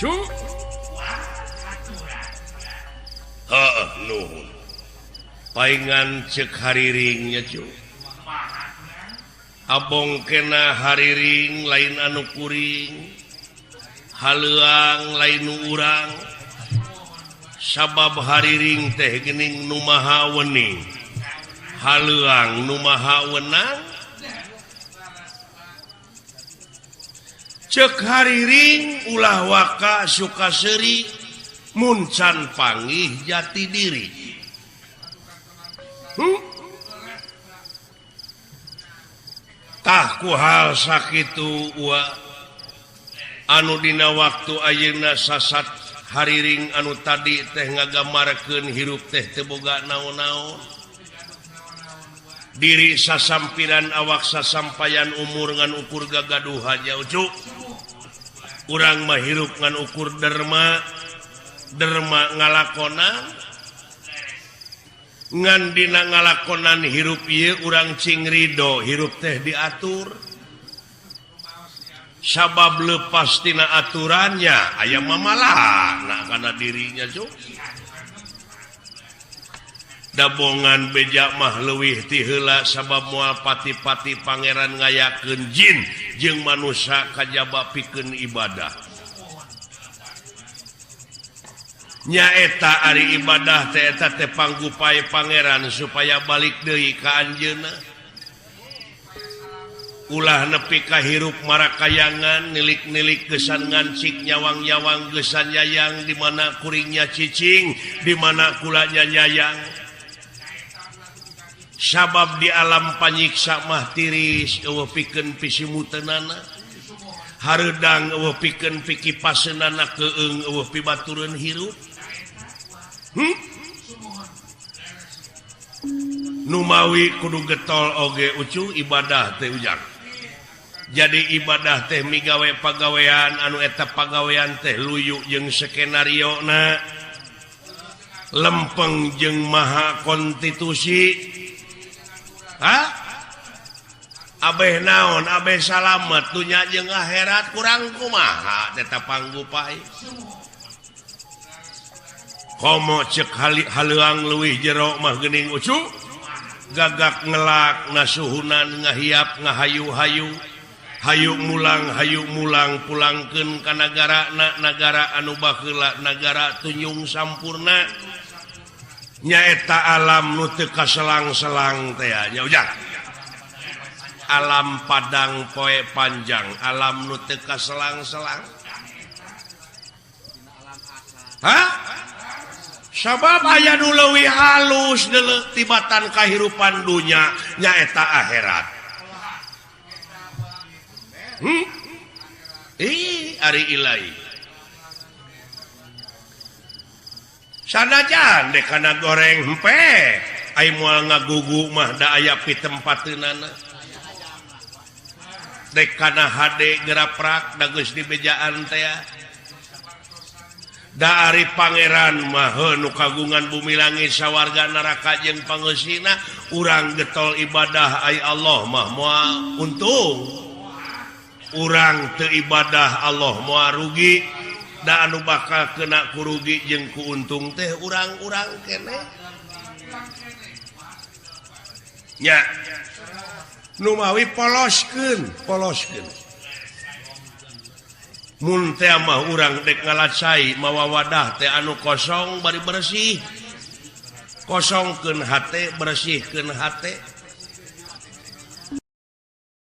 Cu. Heeh, nuhun. Paingan cek hariringnya cu. Abong kena hariring lain anu kuring. Haleuang lain nu urang. Sabab hariring teh geuning nu maha wening. Haleuang nu maha wenang. Cek hariring ulah waka suka seuri mun can panggih jati diri. Tah ku hal sakitu ua anu dina waktu ayeuna sasat hariring anu tadi teh ngagamarkeun hirup teh teu boga naon-naon. Diri sasampiran awak sasampayan umur ngan ukur gagaduhan nya ucu. Urang mah hirup ngan ukur derma, derma ngalakonan. Ngan dina ngalakonan hirup ieu urang cing ridho hirup teh diatur. Sabab lepas tina aturannya aya mamalahna kana dirinya cu. Dabongan beja mah leuwih ti heula sabab moal pati-pati pangeran ngayakeun jin jeung manusa kajaba pikeun ibadah. Nyaeta ari ibadah teh eta teh panggupai pangeran supaya balik deui ka anjeunna. Ulah nepi ka hirup marakayangan nilik-nilik gesan ngancik nyawang-nyawang gesan yayang di mana kuringnya cicing di mana kulanya nyayang. Sabab di alam panyiksa mah tiris eueuh pikeun pisimuteunana. Hareudang eueuh pikeun pikipaseunana keung eueuh pibatureun hirup. Numawi kudu getol oge ucu ibadah teh ujang. Jadi ibadah teh migawe pagawean anu eta pagawean teh luyu jeung skenario na lempeng jeung maha konstitusi. Hah? Abeh naon, abeh salamet dunya jeung akhirat kurang kumaha teta panggupai. Komo cek haleuang leuwih jero mah geuning ucu. Gagak ngelak nasuhunan ngahiap ngahayu-hayu. Hayu mulang pulangkeun ka nagarana nagara anu baheula nagara tunjung sampurna. Nyaeta alam nu teu kaselang-selang teh nya ujang. Alam padang poe panjang, alam nu teu kaselang-selang. Hah? Sabab aya nu leuwih halus deuleu tibatan kahirupan dunya nyaeta akhirat. Ih, ari ilahi. Sanajan dek kana goreng hempe, ai moal ngagugu mah da aya pitempateunana. Dek kana hade geraprak da geus dibejaan teh. Da ari pangeran mah nu kagungan bumi langit sawarga neraka jeung pangeusina, urang getol ibadah ai Allah mah moal untung. Urang teu ibadah Allah moal rugi. Da anu bakal kena kurugi jeung kuuntung teh urang-urang keneh. Nya numawi poloskeun, poloskeun. Mun teh mah urang dek ngalacai mawa wadah teh anu kosong bari bersih. Kosongkeun hate, bersihkeun hate.